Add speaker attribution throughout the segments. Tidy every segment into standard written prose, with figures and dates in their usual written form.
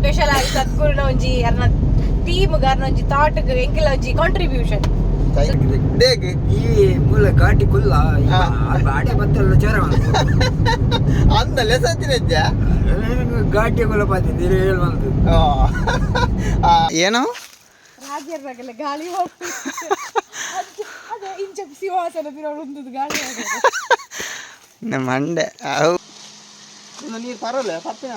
Speaker 1: Special ಆಗಿ ಸದ್ಗುರುನ ಒಂಜಿ ಅರ್ನ ಟೀಮ್ ಅರ್ನ ಒಂಜಿ ಥಾಟ್ ಎಂಕಲ ಒಂಜಿ ಕಾಂಟ್ರಿಬ್ಯೂಷನ್.
Speaker 2: ಡೇಗ್
Speaker 3: ಈ ಮೂಲ ಘಾಟಿ ಕುಲ್ಲ ಬಾಡೆ ಬತ್ತಲ್ಲ ಚರ.
Speaker 2: ಅಂದ ಲೆಸತ್ತಿನಜ್ಜ.
Speaker 3: ಘಾಟಿ ಕುಲ್ಲ ಪಾತಿ ನೀರು ಹೇಳ್ಬಂತು.
Speaker 2: ಏನು?
Speaker 1: ರಾಜರ್ನಾಗಲ್ಲ ಗಾಳಿ ಅದೇ ಇಂಚ ಸಿಂಹಾಸನ ಬಿರೋಳು ಉಂದದು ಗಾಳಿ.
Speaker 2: ನಮ್ಮ ಮಂಡೆ ಅವು ಇನ್ನು ನೀರು ಪರಲ್ಲ ಪಪ್ಪಿನ.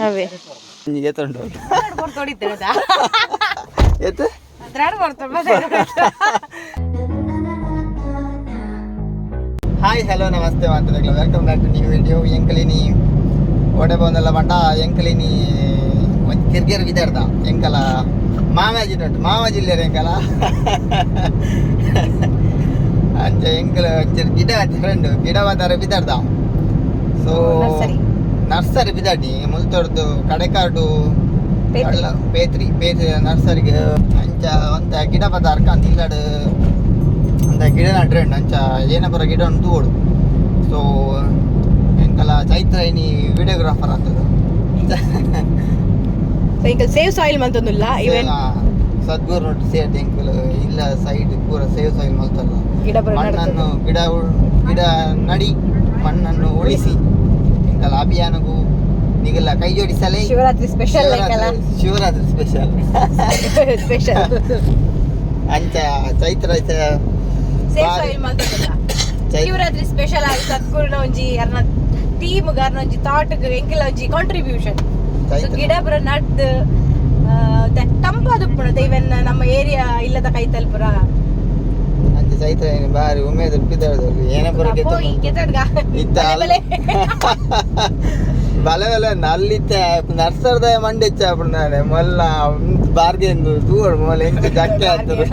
Speaker 1: ಅವೇ.
Speaker 2: ಎತ್ತುಂಟು.
Speaker 1: ಕೊಡ್ತೋಡಿದ್ದೇನೆ.
Speaker 2: ಎತ್ತು.
Speaker 1: ದ್ರಾಡ್ ಕೊಡ್ತಾರೆ.
Speaker 2: ಹಾಯ್, ಹಲೋ, ನಮಸ್ತೆ ಮಾತಾಡಲ್ಲ. Welcome back to new video. ಎಂಕಲಿನಿ ಒಡೆ ಬಂದಲ್ಲ ಬಂಡ ಎಂಕಲಿನಿ ಒಂಜಿ ಕಿರ್ಗೆರ್ ವಿದಾರ್ದ ಎಂಕಲ ಮಾಮಾಜಿ ನಟ್ಟು ಮಾಮಾಜಿ ಇಲ್ಲೇರು ಎಂಕಲ ಅಂಚ ಎಂಕಲ ಒಂಚೂರು ಗಿಡ ಫ್ರೆಂಡ್ ಗಿಡ ಮಾತಾರ ಬಿದಾರ್ದ. ಸೊ
Speaker 1: ನರ್ಸರಿ.
Speaker 2: ನರ್ಸರಿ ಬಿದಾಡಿ ಮುಲ್ತೊಡ್ದು ಕಡೆಕಾಡು.
Speaker 1: ಪೇತ್ರಿ.
Speaker 2: ಅಲ್ಲ, ಪೇತ್ರಿ ಪೇತ್ರಿ ನರ್ಸರಿಗೆ ಅಂಚ ಒಂತ ಗಿಡ ಪದಾರ್ಕ ಅಂತ ಇಲ್ಲಡು ಅಂದ ಗಿಡ ನಟ್ರೆಂಡ್ ಅಂಚ ಏನಪುರ ಗಿಡ ಉಂಟು ತೂಡು. ಸೊ ಎಂಕಲ ಚೈತ್ರ ಇನಿ ವಿಡಿಯೋಗ್ರಾಫರ್ ಆಗ್ತದೆ.
Speaker 1: ಸೊ ಎಂಕಲ್ ಸೇವ್ ಸಾಯಿಲ್ ಮಂತೊಂದುಲ್ಲ ಇವನ್.
Speaker 2: ಸದ್ಗುರು ನೊಟ್ಟು ಸೇರ್ದು ಎಂಕಲ್ ಇಲ್ಲ ಸೈಡ್ ಪೂರ ಸೇವ್ ಸಾಯಿಲ್ ಮಲ್ತಲ್ಲ.
Speaker 1: ಗಿಡ ಪೂರ.
Speaker 2: ಮಣ್ಣನ್ನು ಗಿಡ ಗಿಡ ನಡಿ ಮಣ್ಣನ್ನು ಉಳಿಸಿ ಎಂಕಲ ಅಭಿಯಾನಗೂ ನಿಗೆಲ್ಲ ಕೈ ಜೋಡಿಸಲೇ.
Speaker 1: ಶಿವರಾತ್ರಿ ಸ್ಪೆಷಲ್ ಎಂಕಲ.
Speaker 2: ಶಿವರಾತ್ರಿ ಸ್ಪೆಷಲ್.
Speaker 1: ಸ್ಪೆಷಲ್.
Speaker 2: ಅಂಚ ಚೈತ್ರ
Speaker 1: ಸೇವ್ ಸಾಯಿಲ್ ಮಂತೊಂದುಲ್ಲ. ಶಿವರಾತ್ರಿ ಸ್ಪೆಷಲ್ ಆಗಿ ಸದ್ಗುರುನ ಒಂಜಿ ಅರ್ನ ಟೀಮ್ ಅರ್ನ ಒಂಜಿ ಥಾಟ್ ಎಂಕಲ ಒಂಜಿ ಕಾಂಟ್ರಿಬ್ಯೂಷನ್.
Speaker 2: ಚೈತ್ರ
Speaker 1: ಗಿಡ ಪೂರ ನಡ್ದು ತಂಪಾದ ಉಪ್ಪುಣ ಇವನ್ ನಮ್ಮ ಏರಿಯಾ ಇಲ್ಲದ ಕೈತಲ್ ಪೂರ.
Speaker 2: ಅಂಚ ಚೈತ್ರ ಏನು ಬಾರಿ ಉಮೇದ್ ಉಪ್ಪಿದಾರ್ದು ಏನಪುರ.
Speaker 1: ಪೋಯಿ ಕೆತಡ್ಗ.
Speaker 2: ಇತ್ತ
Speaker 1: ಬಲೆ.
Speaker 2: ಬಲೆ ಬಲೆ ನಲ್ಲಿತ್ತ ನರ್ಸರ್ದ ಮಂಡೆಚ್ಚ ಅప్పుడు ಮೊಲ್ಲ ಬಾರ್ಗೇನ್ ತೂವಡು ಮೊಲ ಎಂಚ ಜಕ್ಕೆ ಆಗ್ತದೆ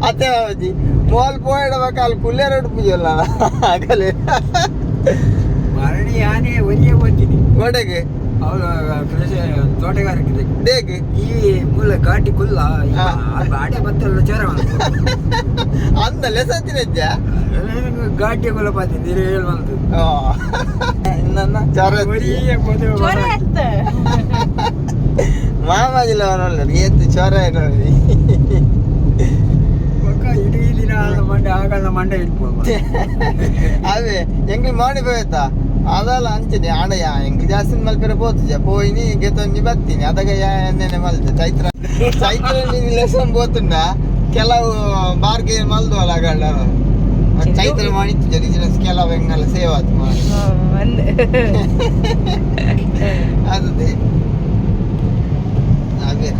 Speaker 2: ಅತ್ತೆ ಬಾಬಾಜಿ ಮೋಲ್ ಪೋಯಡ ಅಲ್ಲಿ ಕುಲ್ಲೇರ ಉಡುಪುಜಲ್ಲ ಆಗಲೆ.
Speaker 3: ಮರಣಿ ಆನೆ ಒರಿಯೇ ಬಂದಿನಿ.
Speaker 2: ಒಡೆಗೆ?
Speaker 3: ಅವಳು ಕೃಷಿ ತೋಟಗಾರಿಕೆ.
Speaker 2: ಡೇಗ್?
Speaker 3: ಈ ಮೂಲ ಘಾಟಿ ಕುಲ್ಲ ಬಾಡೆ ಬತ್ತಲ್ಲ ಚರ.
Speaker 2: ಅಂದ ಲೆಸತ್ತಿನಜ್ಜ.
Speaker 3: ಘಾಟಿ ಕುಲ್ಲ ಪಾತಿ ನೀರು ಹೇಳ್ಬಂತು.
Speaker 2: ನನ್ನ ಚೊರ.
Speaker 3: ಒರಿಯೇ.
Speaker 1: ಚೊರ ಎತ್ತ.
Speaker 2: ಮಾಮಾಜಿಲ್ಲ ಅವನಲ್ಲ ಏತ್ತು ಚೊರ ನೋಡಿ.
Speaker 3: ಪಕ್ಕ ಇಡೀ ದಿನ ಮಂಡೆ ಆಗಲ್ಲ ಮಂಡೆ ಇಟ್ಬೋದು.
Speaker 2: ಅವೇ ಎಂಗ್ಲಿ ಮಾಡಿ ಹೋಯ್ತಾ ಅದಲ್ಲ ಅಂಚನೆ ಆಡಯ ಎಂಗ್ಲಿ ಜಾಸ್ತಿ ಮಲ್ಪೆರೆ ಪೋತುಜ ಪೋಯಿನಿ ಗೆತೊಂಜಿ ಬತ್ತೀನಿ ಅದಗ ನೆನೆ ಮಲ್ತೆ ಚೈತ್ರ ಚೈತ್ರ ಲೆಸನ್ ಪೋತುಂಡ ಕೆಲವು ಬಾರ್ಗೆ ಮಲ್ದುವಲ್ಲ ಅಗಳ್ಳ ಚೈತ್ರ ಮಾಡಿತ್ತು ಬಿಸಿನೆಸ್ ಕೆಲವು ಎಂಗಲ್ಲ ಸೇವ್ ಆತು ಮಾಡಿ.
Speaker 1: ಒಂದು.
Speaker 2: ಅದೇ ಅವೇ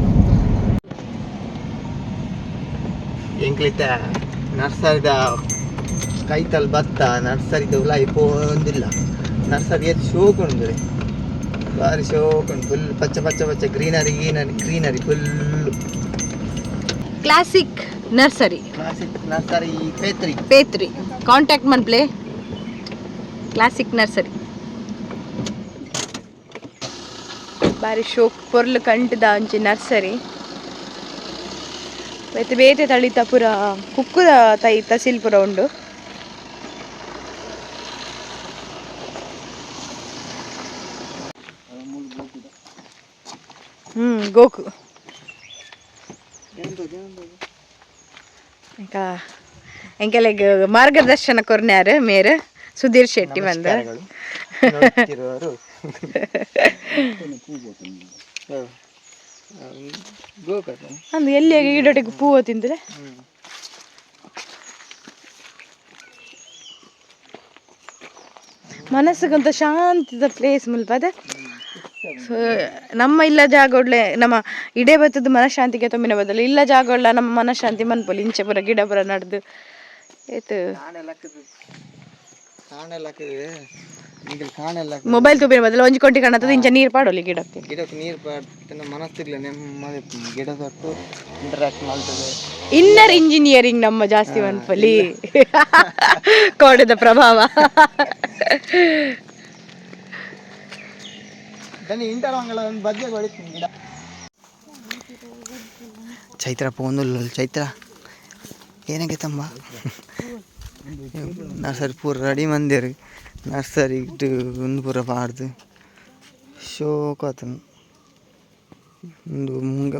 Speaker 2: ಎಂಕ್ಲಿತ ನರ್ಸರಿದ ಕೈತಲ್ ಭತ್ತ ನರ್ಸರಿದ ಉಲಾಯಿ ಪೋಂದಿಲ್ಲ. ನರ್ಸರಿ ಎತ್ತು ಶೋಕ್ ಉಂಡು, ಬಾರಿ ಶೋಕ್ ಉಂಡು. ಫುಲ್ ಪಚ್ಚ ಪಚ್ಚ ಪಚ್ಚ greenery greenery greenery full.
Speaker 1: Classic nursery.
Speaker 2: Classic nursery Petri.
Speaker 1: Petri contact ಮನ್ಪ್ಲೆ classic nursery. ಬಾರಿ ಶೋಕ್ ಪೊರ್ಲು ಕಂಟದ ಒಂಜಿ ನರ್ಸರಿ. ಬೇತೆ ಬೇತೆ ತಳಿತ ಪೂರ ಕುಕ್ಕುದ ತೈ ತಸಿಲ್ ಪೂರ ಉಂಡು. ಗೋಕು ఇంకా ಎಂಕೆಲೆಗ್ ಮಾರ್ಗದರ್ಶನ ಕೊರ್ನ್ಯಾರು ಮೇರ್ ಸುಧೀರ್ ಶೆಟ್ಟಿ ಬಂದ.
Speaker 2: ನಮಸ್ಕಾರಗಳು. ನೋಡುತ್ತಿರುವವರು ಗೋಕರ್ಣ.
Speaker 1: ಅಂದು ಎಲ್ಲಿ ಗಿಡಟಿಗೆ ಪೂವ ತಿಂದ್ರೆ. ಮನಸ್ಸಿಗಂತ ಶಾಂತಿದ ಪ್ಲೇಸ್ ಮುಲ್ಪ ಅದ. ಸೊ ನಮ್ಮ ಇಲ್ಲ ಜಾಗ ಒಳ್ಳೆ ನಮ್ಮ ಇಡೇ ಬತ್ತದ ಮನಃಶಾಂತಿಗೆ ತುಂಬಿನ ಬದಲು ಇಲ್ಲ ಜಾಗ ಒಳ್ಳೆ ನಮ್ಮ ಮನಃಶಾಂತಿ ಮನ್ಪೊಲಿ ಇಂಚೆ ಪೂರ ಗಿಡ ಪೂರ ನಡ್ದು ಏತು.
Speaker 2: ಕಾಣೆಲ್ಲ ಈಗ ಕಾಣೆಲ್ಲ.
Speaker 1: ಮೊಬೈಲ್ ತುಂಬಿನ ಬದಲು ಒಂಜಿ ಕೊಂಟಿ ಕಾಣತ್ತದ ಇಂಚ ನೀರು ಪಾಡೋಲಿ ಗಿಡಕ್ಕೆ.
Speaker 2: ಗಿಡಕ್ಕೆ ನೀರು ಪಾಡ್ತಿನ ಮನಸ್ಸಿರ್ಲ ನೆಮ್ಮದಿ ಗಿಡ ತೊಟ್ಟು ಇಂಟರಾಕ್ಟ್ ಮಾಡ್ತದೆ.
Speaker 1: ಇನ್ನರ್ ಇಂಜಿನಿಯರಿಂಗ್ ನಮ್ಮ ಜಾಸ್ತಿ ಮನ್ಪೊಲಿ ಕೋಡೆದ ಪ್ರಭಾವ.
Speaker 2: ದನಿ ಇಂಟರ್ವಂಗಳ ಒಂದು ಬಜ್ಜೆ ಹೊಡಿತೀನಿ ಗಿಡ. ಚೈತ್ರ ಪೋಂದುಲ್ಲ. ಚೈತ್ರ ಏನಕ್ಕೆ ತಮ್ಮ ನರ್ಸರಿ ಪೂರ ರೆಡಿ ಮಂದಿರು. ನರ್ಸರಿ ಒಂದು ಪೂರ ಪಾಡ್ದು ಶೋಕಾತನು ಒಂದು ಮುಂಗ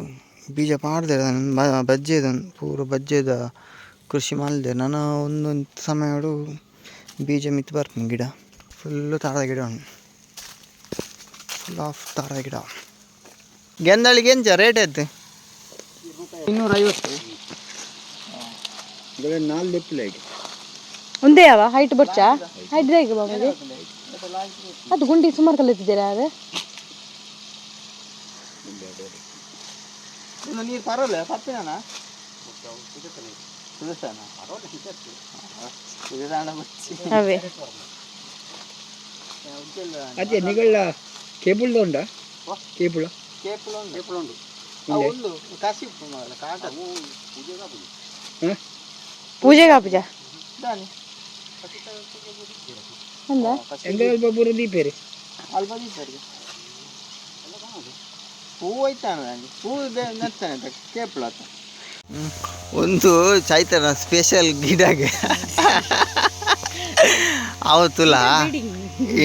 Speaker 2: ಬೀಜ ಪಾಡ್ದೆ ಬಜ್ಜೆದ ಪೂರ ಬಜ್ಜೆದ ಕೃಷಿ ಮಲ್ದೆ ನನ ಒಂದೊಂದು ಸಮಯಡು ಬೀಜ ಮಿತ್ತ್ ಬರ್ಪುಂಡು ಗಿಡ ಫುಲ್ಲು ತಾರದ ಗಿಡ ಉಂಡು ಫುಲ್ ಆಫ್ ತಾರದ ಗಿಡ. ಗೆಂದಾಳಿಗೆ ಎಂಚ ರೇಟ್ ಎತ್ತು? 250.
Speaker 1: ಒಂದೇ ಯಾವ ಹೈಟ್ ಬರ್ಚಾ ಹೈಟ್ ಹೇಗೆ ಬಾಬು ಅದು ಗುಂಡಿ ಸುಮಾರು ಕಲಿತಿದ್ದೀರಾ ಅದು?
Speaker 2: ನೀರು ಪರಲ್ಲ ಪಪ್ಪಿನ
Speaker 1: ಅವೇ
Speaker 3: ಅದೇ ನಿಗಳ ಕೇಬಲ್ ಉಂಡಾ? ಕೇಬಲ್
Speaker 2: ಒಂದು ಕಸಿ ಕಾಟ.
Speaker 1: ಪೂಜೆಗೆ ಪೂಜಾ ಅಂದ
Speaker 3: ಎಂಗ ಅಲ್ಪ ಪೂರ ದೀಪೇರಿ
Speaker 2: ಅಲ್ಪ ದೀಪರಿಗೆ ಹೂ ಹೋಯ್ತಾನ ಹೂ ನೆತ್ತಾನೆ ಕೇಪುಳ. ಒಂದು ಚೈತನ್ಯ ಸ್ಪೆಷಲ್ ಗಿಡಗೆ ಅವು ತುಲ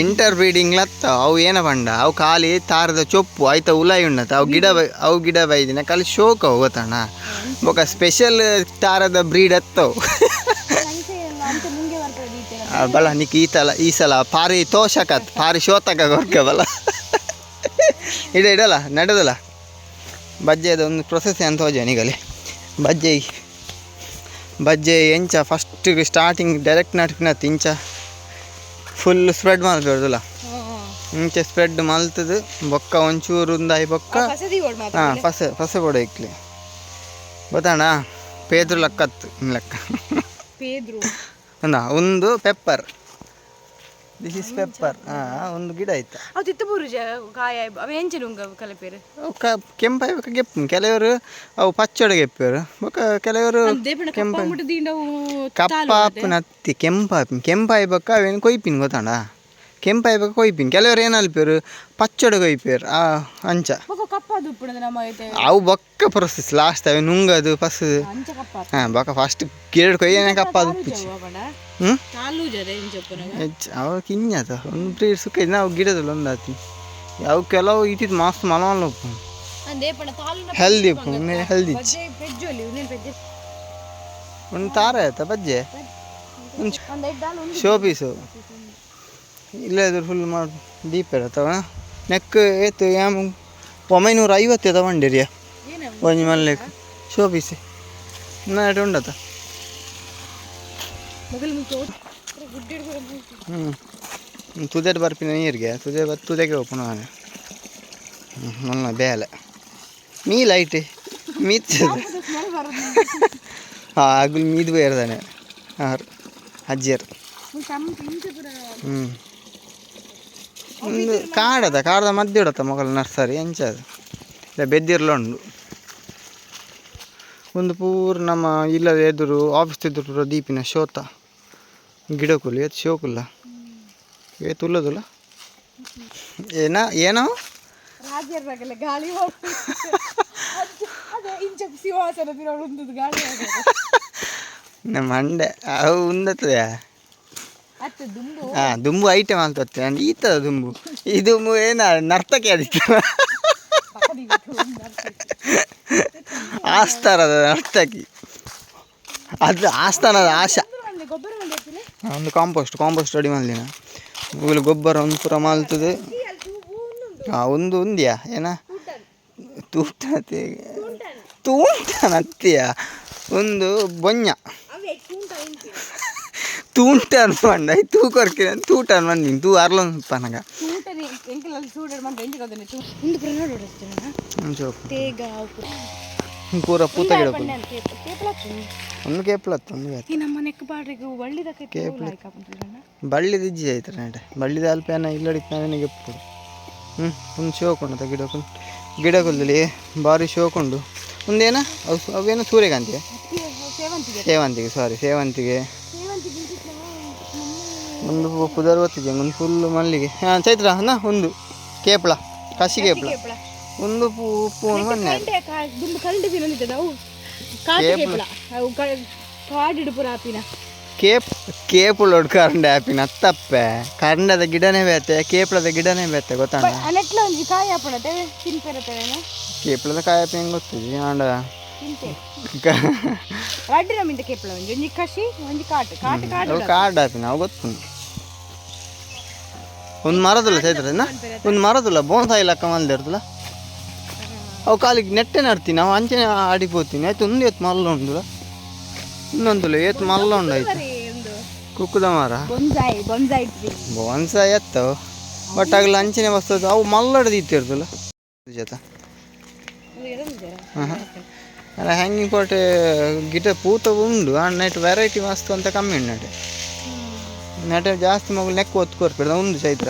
Speaker 2: ಇಂಟರ್ ಬ್ರೀಡಿಂಗ್ ಲತ್ತ ಅವು ಏನ ಪಂಡ ಅವು ಖಾಲಿ ತಾರದ ಚೊಪ್ಪು ಆಯ್ತ ಉಲಾಯಿ ಉಣ್ಣತ ಅವು ಗಿಡ ಅವು ಗಿಡ ಬೈದಿನ ಖಾಲಿ ಶೋಕ್ ಅವು ಗೊತ್ತಣ್ಣ. ಬೊಕ ಸ್ಪೆಷಲ್ ತಾರದ ಬ್ರೀಡ್ ಅತ್ತವು. ಬಲ ನಿಕ್ ಈ ತಲ ಈ ಸಲ ಪಾರಿ ತೋಷಕತ್ ಪಾರಿ ಶೋತಕ ಕೊರ್ಕ ಬಲ ಇಡ ಇಡಲ್ಲ ನಡೆದಲ್ಲ ಬಜ್ಜೆದ ಒಂದು ಪ್ರೊಸೆಸ್ ಅಂತ ಹೋಜೆ ನಿಗಲಿ ಬಜ್ಜೆ ಬಜ್ಜೆ ಎಂಚ ಫಸ್ಟ್ ಸ್ಟಾರ್ಟಿಂಗ್ ಡೈರೆಕ್ಟ್ ನಟ್ಪಿನತ್ತು ಇಂಚ ಫುಲ್ ಸ್ಪ್ರೆಡ್ ಮಲ್ಪೆರ್ದುಲ ಇಂಚ ಸ್ಪ್ರೆಡ್ ಮಲ್ತದು ಬೊಕ್ಕ ಒಂಚೂರು ಉಂದಾಯಿ ಬೊಕ್ಕ ಹಾಂ ಫಸೆ ಫಸೆ ಬೋಡ ಇಕ್ಲಿ ಗೊತ್ತಣ್ಣ ಪೇದ್ರು ಲಕ್ಕತ್ತು ಲೆಕ್ಕ ಅಂದ ಒಂದು ಪೆಪ್ಪರ್, this is pepper. ಹಾಂ ಒಂದು ಗಿಡ ಆಯ್ತಾ
Speaker 1: ಅವು ತಿತ್ತಪೂರು ಕಾಯ ಅವು ಎಂಚಿನ ಉಂಗ ಕಲಪೇರು
Speaker 2: ಅವು ಕೆಂಪಾಯಿ ಬೊಕ್ಕ ಗೆಪ್ಪು ಕೆಲವರು ಅವು ಪಚ್ಚೊಡೆ ಗೆಪ್ಪರು ಬೊಕ್ಕ ಕೆಲವರು ಕೆಂಪ ಕಪ್ಪಾಪುನ ಅತ್ತಿ ಕೆಂಪಾಪಿ ಕೆಂಪಾಯಿ ಬೊಕ್ಕ ಅವೇನು ಕೊಯ್ಪಿನ ಗೊತ್ತಣ್ಣ ಕೆಂಪಾಯಿ ಬೊಕ್ಕ ಕೊಯ್ಪಿನ ಕೆಲವರು ಏನು ಅಲ್ಪೇರು ಪಚ್ಚೊಡೆ ಕೊಯ್ಪೇರು ಆ ಅಂಚ ಅವು ಬೊಕ್ಕ ಪ್ರೊಸೆಸ್ ಲಾಸ್ಟ್ ಅವೆ ನುಂಗದು ಫಸ್ ಹಾಂ ಬೊಕ್ಕ ಫಸ್ಟ್ ಗಿಡ ಕೊಯ್ಯನೆ ಕಪ್ಪ ಅದು ಉಪ್ಪುಚಿ. ಹ್ಞೂ ಅವು ಕಿഞ്ഞತ ಒಂದು ಬ್ರೀಡ್ ಸುಕ್ಕ ನಾವು ಗಿಡದಲ್ಲಿ ಒಂದು ಆತಿ ಅವು ಕೆಲವು ಇಟ್ಟಿದ್ದು ಮಸ್ತ್ ಮಲ ಉಪ್ಪು ಹೆಲ್ದಿ ಉಪ್ಪು ಹೆಲ್ದಿ ಒಂದು ತಾರ ಆಯ್ತಾ ಬಜ್ಜೆ ಒಂದು ಶೋ ಪೀಸು ಇಲ್ಲದ್ರೆ ಫುಲ್ ಮಾಡಿ ಡೀಪ್ ಇರತ್ತವ ನೆಕ್ ಏತು ಯಾಮ್ 950 ತಗೊಂಡಿರಿಯ ಒಂಜಿ ಮಲ್ಲೆಕ್ ಶೋ ಪೀಸ್ ನಾಟ ಉಂಡತ. ಹ್ಞೂ ತುದೇಟ್ ಬರ್ಪಿನ ನೀರಿಗೆ ತುದೆ ಬತ್ತು ತುದೆಗೆ ಹೋಗ್ಪುಣ ಮಲ್ಲ ಬೇಲೆ ಮೀ ಲೈಟ್ ಮೀತ್ ಹಾಂ ಅಗುಲ್ ಮೀದ್ ಬೇರ್ದಾನೆ ಹಾಂ ಅಜ್ಜಿಯರು. ಹ್ಞೂ ಒಂದು ಕಾಡದ ಕಾಡದ ಮಧ್ಯೆ ಇಡತ್ತ ಮೊಗಲ ನರ್ಸರಿ ಎಂಚ ಅದು ಇಲ್ಲ ಬೆದ್ದಿರ್ಲ ಉಂಡು ಒಂದು ಪೂರ ನಮ್ಮ ಇಲ್ಲದ ಎದುರು ಆಫೀಸ್ ಎದುರು ಪೂರ ದೀಪಿನ ಶೋತ ಗಿಡಕುಲು ಏತ್ ಶೋಕುಲ್ಲ ಏತ್ ಉಲ್ಲದುಲ್ಲ ಏನ ಏನೋ
Speaker 1: ಗಾಳಿ
Speaker 2: ನಮ್ಮ ಅಂಡೆ ಅವು ಉಂದತ್ತದೆ. ಹಾಂ ದುಂಬು ಐಟಮ್ ಅಂತ ಈತದ ದುಂಬು ಈ ದುಂಬು ಏನ ನರ್ತಕಿ ಅದಿತ್ತು ಆಸ್ಥಾನದ ನರ್ತಕಿ ಅದು ಆಸ್ಥಾನದ ಆಶಾ. ಒಂದು ಕಾಂಪೋಸ್ಟ್ ಕಾಂಪೋಸ್ಟ್ ರೆಡಿ ಮಾಡಲಿನ ಮೂಲ ಗೊಬ್ಬರ ಒಂದು ಪೂರ ಮಲ್ತದೆ. ಹಾಂ ಒಂದು ಉಂದ್ಯಾ ಏನ ತೂಟನತ್ತೆ ತೂಂಟನತ್ತಿಯ ಒಂದು ಬೊಂಜ ತೂಂಟನ್ ಪಂಡ ತೂ ಕೊರ್ಕಿನ ತೂಟನ್ ಬಂದಿನಿ ತೂ ಅರ್ಲೊಂದು ಪನಗ ಪೂರ ಪೂತ ಗಿಡ ಒಂದು ಕೇಪಲತ್ತು ಒಂದು ಬಳ್ಳಿದ ಇಜ್ಜಿ ಆಯ್ತು ನೆಟ ಬಳ್ಳಿದ ಅಲ್ಪ ಏನ ಇಲ್ಲಡಿತ್ತು ನಾವೇನಿಗೆ ಎಪ್ಪುಡು. ಹ್ಞೂ ಒಂದು ಶೋಕ್ ಉಂಟು ಗಿಡಕ್ಕೆ ಗಿಡಗಳಲ್ಲಿ ಭಾರಿ ಶೋಕ್ ಉಂಡು ಒಂದೇನ ಅವು ಅವೇನು ಸೂರ್ಯಕಾಂತಿಗೆ ಸೇವಂತಿಗೆ ಸಾರಿ ಸೇವಂತಿಗೆ ಒಂದು ಪುದರ್ ಗೊತ್ತಿದೆ ಒಂದು ಫುಲ್ ಮಲ್ಲಿಗೆ. ಹಾಂ ಚೈತ್ರ ಅಣ್ಣ ಒಂದು ಕೇಪಳ ಕಸಿ ಕೇಪಳ ಒಂದು ಪೂ ಪೂ ಮೊನ್ನೆ ಕೇಪ್ ಕೇಪುಳೊಡು ಕರಂಡೆ ಆಪಿನ ಅತ್ತಪ್ಪೆ. ಕರಂಡದ ಗಿಡನೇ ಬೇತೆ, ಕೇಪುಳದ ಗಿಡನೇ ಬೇತೆ, ಗೊತ್ತಾಂಡ?
Speaker 1: ನೆಟ್ಲ ಒಂಜಿ ಕಾಯಿ ಆಪಣತೆ ತಿನ್ಪೆರತೇನೆ.
Speaker 2: ಕೇಪುಳದ ಕಾಯಿ ಆಪಿನ ಹೆಂಗ್ ಗೊತ್ತಿಜಿ ಆಂಡ.
Speaker 1: ತಿಂತೆ ರಡ್ಡ್ ನಮ್ಮಿಂದ ಕೇಪುಳ, ಒಂಜಿ ಒಂಜಿ ಕಷಿ, ಒಂಜಿ ಕಾಟು ಕಾಟು ಕಾಡು.
Speaker 2: ಅವು ಕಾಡು ಆಪಿನ, ಅವು ಗೊತ್ತುಂಡು. ಒಂದು ಮರದುಲ್ಲ ಚೈತ್ರನ, ಒಂದು ಮರದುಲ್ಲ ಬೋನ್ಸಾಯಿ ಲೆಕ್ಕ ಮಲ್ದಿರ್ತಲ್ಲ. ಅವು ಕಾಲಿಗೆ ನೆಟ್ಟೆ ನಡ್ತೀನಿ, ನಾವು ಅಂಚನೆ ಆಡಿ ಪೋತೀನಿ. ಆಯ್ತು, ಒಂದು ಏತ್ ಮಲ್ಲ ಉಂಡುಲ, ಇನ್ನೊಂದುಲ್ಲ ಏತ್ ಮಲ್ಲ ಉಂಡು ಆಯ್ತು.
Speaker 1: ಒಂದು
Speaker 2: ಕುಕ್ಕುದ ಮರ.
Speaker 1: Bonsai, bonsai tree.
Speaker 2: Bonsai ಎತ್ತವು, but ಆಗಲ ಅಂಚನೆ ಬಸ್ತದ. ಅವು ಮಲ್ಲಡ್ ದೀತಿರ್ತಲ್ಲ ಜೊತೆ. ಅಲ್ಲ, ಹ್ಯಾಂಗಿಂಗ್ ಪಾಟ್ ಗಿಡ ಪೂತ ಉಂಡು. ಆ ನೆಟ್ ವೆರೈಟಿ ಮಸ್ತ್ ಅಂತ ಕಮ್ಮಿ ಉಂಡು. ನೆಟ್ ನೆಟ್ ಜಾಸ್ತಿ ಮಗಳು ನೆಕ್ ಒತ್ತು ಕೊರ್ಪಿಡ್ದ. ಉಂದು ಚೈತ್ರ,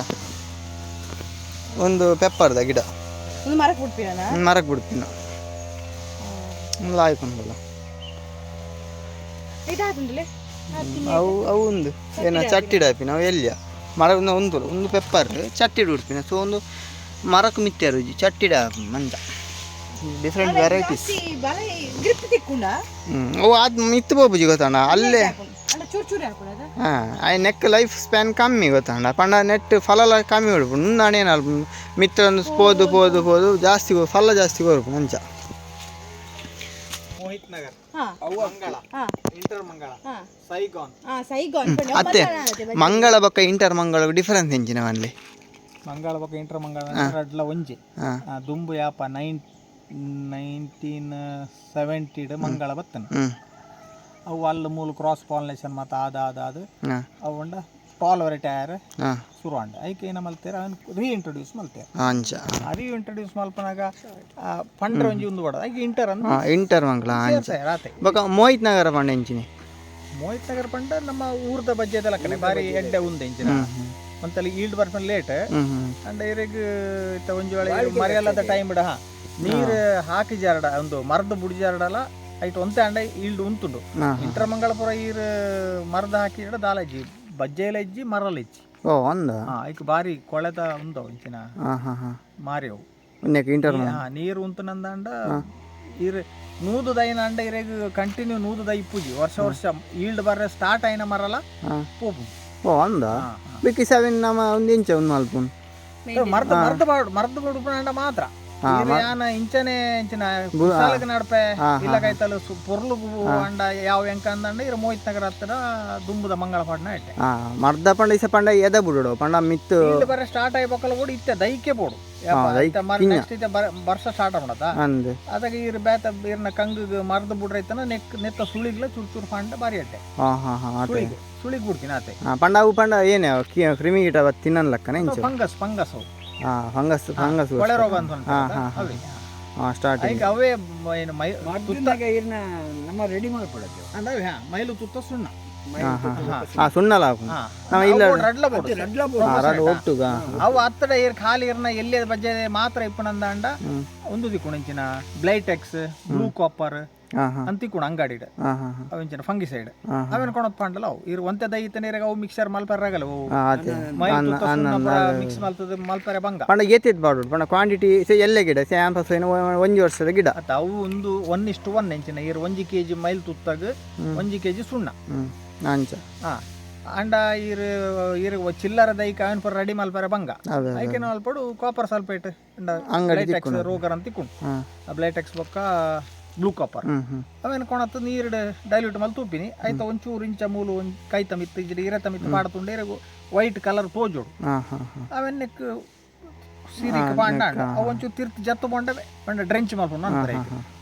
Speaker 2: ಒಂದು ಪೆಪ್ಪರ್ದ ಗಿಡ.
Speaker 1: ಒಂದು ಮರಕ್ಕೆ ಬಿಡ್ತೀರಲ್ಲ?
Speaker 2: ಮರಕ್ಕೆ ಬಿಡ್ತೀನಿ ಲಾಯ್ಕೊಂಡಲ್ಲ.
Speaker 1: ಇದಾತುಂಡಲೆ.
Speaker 2: ಅವು ಅವು ಒಂದು ಏನ ಚಟ್ಟಿಡ್ ಹಾಪಿನ. ಅವು ಎಲ್ಲಿಯ ಮರ ಒಂದು ಒಂದು ಪೆಪ್ಪರ್ ಚಟ್ಟಿಡ್ ಉಡ್ಪಿನ. ಸೊ ಒಂದು ಮರಕ್ಕೆ ಮಿತ್ತೆ ರುಜಿ ಚಟ್ಟಿಡ್ ಹಾಪಿ ಮಂದ ಡಿಫ್ರೆಂಟ್ ವೆರೈಟೀಸ್.
Speaker 1: ಬಲ ಗ್ರಿಪ್ ತಿಕ್ಕುಂಡ.
Speaker 2: ಹ್ಞೂ, ಅವು ಅದು ಮಿತ್ತು ಪೋಪುಜಿ ಗೊತ್ತಣ್ಣ ಅಲ್ಲೇ.
Speaker 1: ಅಲ್ಲ, ಚೂರು ಚೂರು ಹಾಕುಣದ.
Speaker 2: ಹಾಂ, ಆಯ್ ನೆಕ್ ಲೈಫ್ ಸ್ಪ್ಯಾನ್ ಕಮ್ಮಿ ಗೊತ್ತಣ್ಣ. ಪಂಡ ನೆಟ್ ಫಲ ಕಮ್ಮಿ ಉಡ್ಪು ನುಂದಾಣೇನ ಮಿತ್ರ ಒಂದು ಪೋದು ಪೋದು ಪೋದು ಜಾಸ್ತಿ ಫಲ ಜಾಸ್ತಿ ಕೊರ್ಪು ಅಂಚ.
Speaker 4: ಮೋಹಿತ್ ನಗರ್,
Speaker 1: ಹಾ.
Speaker 4: ಮಂಗಳ,
Speaker 1: ಹಾ.
Speaker 4: ಇಂಟರ್ ಮಂಗಳ,
Speaker 1: ಹಾ.
Speaker 4: ಸೈಗಾನ್.
Speaker 1: ಹಾ, ಸೈಗಾನ್.
Speaker 2: ಅತ್ತೆ, ಮಂಗಳ ಬೊಕ್ಕ ಇಂಟರ್ ಮಂಗಳ ಡಿಫರೆನ್ಸ್ ಎಂಚಿನ ಮನ್ಲಿ?
Speaker 4: ಮಂಗಳ ಬೊಕ ಇಂಟರ್ ಮಂಗಳ ರಡ್ಲ ಒಂಜಿ.
Speaker 2: ಹಾ.
Speaker 4: ದುಂಬು ಯಾಪ 1970 ಮಂಗಳ ಬತ್ತನ. ಅವು ಅಲ್ಲಿ ಮೂಲ ಕ್ರಾಸ್ ಪಾಲಿನೇಷನ್ ಮತ್ತು ಆದ ಆದ ಅದು ಅವು ಉಂಡ ಟಾಲ್ ವೆರೈಟಿ ಆಯರ್ ಶುರು ಆಂಡ. ಐಕ್ ಏನ ಮಲ್ತೇರ, ಅವನ್ ರೀಇಂಟ್ರೊಡ್ಯೂಸ್ ಮಲ್ತೇರ.
Speaker 2: ಅಂಚ.
Speaker 4: ರೀಇಂಟ್ರೊಡ್ಯೂಸ್ ಮಲ್ಪನಾಗ ಪಂಡ್ರ ಒಂಜಿ ಒಂದು ಬಡ ಐಕ್ ಇಂಟರ್ ಅಂದ್
Speaker 2: ಇಂಟರ್ ಮಂಗಳ ಅಂಚ.
Speaker 4: ಸೇರ್ಸಾಯರ್ ಆತೆ.
Speaker 2: ಬೊಕ್ಕ ಮೋಹಿತ್ ನಗರ ಪಂಡ ಎಂಚಿನಿ?
Speaker 4: ಮೋಹಿತ್ ನಗರ ಪಂಡ ನಮ್ಮ ಊರ್ದ ಬಜ್ಜೆದ ಲಕ್ಕನೆ, ಬಾರಿ ಎಡ್ಡೆ ಉಂದು ಎಂಚಿನ ಒಂತಲ್ಲಿ ಈಲ್ಡ್ ಬರ್ಪನ್ ಲೇಟ್.
Speaker 2: ಹ್ಞೂ ಹ್ಞೂ
Speaker 4: ಅಂಡ ಇರೆಗ್ ಇತ್ತ ಒಂಜಿ ವೇಳೆ ಮರಿಯಲ್ಲದ ಟೈಮ್ ಇಡ ನೀರು ಹಾಕಿ ಜಾರಡ, ಒಂದು ಮರದ ಬುಡಿ ಜಾರಡಲ ಐಟ್ ಒಂತೆ ಅಂಡ ಈಲ್ಡ್ ಉಂತುಂಡು. ಇಂಟರ್ ಮಂಗಳಪುರ ಈರ್ ಮರದ ಹಾಕಿಡ ದಾಲಜ್ಜಿ ಬಜ್ಜೆಲ ಇಜ್ಜಿ, ಮರಲ ಇಜ್ಜಿ.
Speaker 2: ಓ, ಒಂದ.
Speaker 4: ಐಕ್ ಬಾರಿ ಕೊಳೆತ ಉಂದವು ಇಂಚಿನ
Speaker 2: ಹಾಂ ಹಾಂ ಹಾಂ
Speaker 4: ಮಾರಿಯವು.
Speaker 2: ಒಂದಕ್ಕೆ ಇಂಟರ್.
Speaker 4: ನೀರು ಉಂತು ನಂದಾಂಡ ಈರ್ ನೂದು ದೈನ ಅಂಡ ಇರೆಗ್ ಕಂಟಿನ್ಯೂ ನೂದು ದೈ ಪೂಜಿ ವರ್ಷ ವರ್ಷ ಈಲ್ಡ್ ಬರ್ರೆ ಸ್ಟಾರ್ಟ್ ಆಯ್ನ ಮರಲ ಪೋಪು.
Speaker 2: ಓ, ಅಂದ. ಬಿಕ್ಕಿ ಸೆವೆನ್ ನಮ್ಮ ಒಂದು ಇಂಚ ಒಂದು ಮಲ್ಪುನ್.
Speaker 4: ಮರ್ದ ಮರ್ದ ಬಾಡು ಮರ್ದ ಬುಡುಪುನಾಂಡ ಮಾತ್ರ. ಈರ್ ಯಾನ ಇಂಚನೆ ಇಂಚಿನ ಕುಸಾಲಗ್ ನಡ್ಪೆ ಇಲ್ಲ ಕೈತಲು ಪೊರ್ಲು ಅಂಡ ಯಾವ ಎಂಕ ಅಂದಂಡ ಇರ ಮೋಹಿತ್ ನಗರ ಹತ್ತಿರ ದುಂಬುದ ಮಂಗಳ ಪಾಡ್ನ ಇಟ್ಟೆ.
Speaker 2: ಮರ್ದ ಪಂಡ ಇಸ ಪಂಡ ಎದ ಬುಡೋಡು ಪಂಡ ಮಿತ್ತು.
Speaker 4: ಈಲ್ಡ್ ಬರ್ರೆ ಸ್ಟಾರ್ಟ್ ಆಯಿ ಬೊಕ್ಕಲ ಕೂಡ ಇತ್ತೆ ದೈಕೆ ಬೋಡು.
Speaker 2: ದೈಕ್.
Speaker 4: ನೆಕ್ಸ್ಟ್ ಇತ್ತೆ ವರ್ಷ ಸ್ಟಾರ್ಟ್ ಮಾಡತ್ತ.
Speaker 2: ಅಂದ್.
Speaker 4: ಅದಾಗ ಈರ್ ಬೇತ ಈರ್ನ ಕಂಗುಗ್ ಮರ್ದ ಬುಡ್ರೈತನ ನೆಕ್ ನೆತ್ತ ಸುಳಿಗ್ಲ ಚೂರು ಚೂರು ಪಂಡ ಬಾರಿ ಅಟ್ಟೆ.
Speaker 2: ಹಾಂ ಹಾಂ ಹಾಂ ಅದೇ.
Speaker 4: ಸುಳಿಗ್ ಸುಳಿಗ್ ಬಿಡ್ತೀನಿ ಆತೆ.
Speaker 2: ಪಂಡ ಅವು ಪಂಡ ಏನೇ ಕ್ರಿಮಿ ಕೀಟ ತಿನ್ನನ್ ಲಕ್ಕನೆ ಇಂಚ.
Speaker 4: ಫಂಗಸ್ ಫಂಗಸ್ ಅವು.
Speaker 2: Fungus fungus.
Speaker 4: ಕೊಳೆ ರೋಗ ಅಂತ
Speaker 2: ಹಾ, ಹಾ,
Speaker 4: ಅವೇ.
Speaker 2: ಸ್ಟಾರ್ಟಿಂಗ್.
Speaker 4: ಐಕ್ ಅವೇ ಏನು ಮೈ ತುತ್ತ
Speaker 3: ಇರ್ನ ನಮ್ಮ ರೆಡಿ ಮಾಡ್ಕೊಡತ್ತೆ.
Speaker 4: ಅಂದ್ರೆ ಅವೇ, ಮೈಲು ತುತ್ತ ಸುಣ್ಣ.
Speaker 2: ಹಾಂ ಹಾಂ ಹಾಂ ಸುಣ್ಣಲ ಹಾಕು. ನಾವು ಇಲ್ಲ.
Speaker 4: ರಡ್ಲ ಬೋಡು.
Speaker 3: ರಡ್ಲ.
Speaker 2: ರಡ್ ಒಟ್ಟುಗ.
Speaker 4: ಅವು ಅತ್ತಡ ಏರ್ ಖಾಲಿ ಇರ್ನ ಎಲ್ಲಿ ಬಜ್ಜೆ ಮಾತ್ರ ಇಪ್ಪನಂದಾಂಡ ಒಂದು ದಿಕ್ಕುಣ ಇಂಚಿನ ಬ್ಲೈಟೆಕ್ಸ್, ಬ್ಲೂ ಕಾಪರ್
Speaker 2: ಹಾಂ ಹಾಂ
Speaker 4: ಅಂತ ತಿಕ್ಕುಣ ಅಂಗಡಿಡ್.
Speaker 2: ಹಾಂ ಹಾಂ ಹಾಂ
Speaker 4: ಅವು ಇಂಚಿನ ಫಂಗಿಸೈಡ್.
Speaker 2: ಹಾ,
Speaker 4: ಅವೇನು ಕೊಣತ್ ಪಾಂಡಲ ಅವು ಇರ್ ಒಂತೆ ದೈತ ನೀರಾಗ ಅವು ಮಿಕ್ಸರ್ ಮಲ್ಪರಾಗಲ್ಲ ಅವು.
Speaker 2: ಅದೇ.
Speaker 4: ಮೈಲು ತುತ್ತ ಸುಣ್ಣ ಮಿಕ್ಸ್ ಮಲ್ತದ ಮಲ್ಪರೆ ಬಂಗ.
Speaker 2: ಪಂಡ ಏತೇತ್ ಬಾಡು ಪಂಡ ಕ್ವಾಂಟಿಟಿ ಸೆ ಎಲ್ಲೆ ಗಿಡ ಸೆ ಆಂಪಸ್ ಏನು ಒಂಜಿ ವರ್ಷದ ಗಿಡ.
Speaker 4: ಅತ್ತ ಅವು ಒಂದು 1:1 ಇಂಚಿನ ಇರ್ 1 ಕೆಜಿ ಮೈಲ್ ತುತ್ತಾಗ 1 ಕೆಜಿ ಸುಣ್ಣ.
Speaker 2: ಹ್ಞೂ, ಅಂಚ.
Speaker 4: ಅಂಡ ಈರ್ ಈರ್ ಚಿಲ್ಲರ ದೈಕ ಅವನ್ ಪೂರ ರೆಡಿ ಮಲ್ಪರೆ ಬಂಗ.
Speaker 2: ಅದೇ.
Speaker 4: ಐಕೆ ಮಲ್ಪಡು ಕಾಪರ್ ಸಲ್ಫೇಟ್.
Speaker 2: ಅಂಗಡಿ.
Speaker 4: ಬ್ಲೈಟೆಕ್ಸ್ ರೋಗರ್ ಅಂತ ತಿಕ್ಕೊಂಡು ಬ್ಲೈಟೆಕ್ಸ್ ಬೊಕ್ಕ ಬ್ಲೂ ಕಾಪರ್.
Speaker 2: ಹ್ಞೂ ಹ್ಞೂ
Speaker 4: ಅವೇನು ಕೊಣತ್ತು ನೀರು ಡೈಲ್ಯೂಟ್ ಮಲ್ ತೂಪಿನಿ ಆಯ್ತ. ಒಂಚೂರು ಇಂಚ ಮೂಲು ಒಂಜಿ ಕೈತ ಮಿತ್ತು ಇಜ್ಜಿಡ ಇರತ ಮಿತ್ತು ಪಾಡ್ತುಂಡೆ ವೈಟ್ ಕಲರ್ ತೋಜೋಡು.
Speaker 2: ಹಾಂ ಹಾಂ ಹಾಂ
Speaker 4: ಅವೆನ್ನಕ್ ಸಿರಿಕ್ ಪಾಂಡ ಅವು ಒಂಚೂರು ತಿರ್ತು ಜತ್ತು ಪಂಡ ಪಂಡ ಡ್ರೆಂಚ್ ಮಲ್ಪುಂಡು ನಂತರ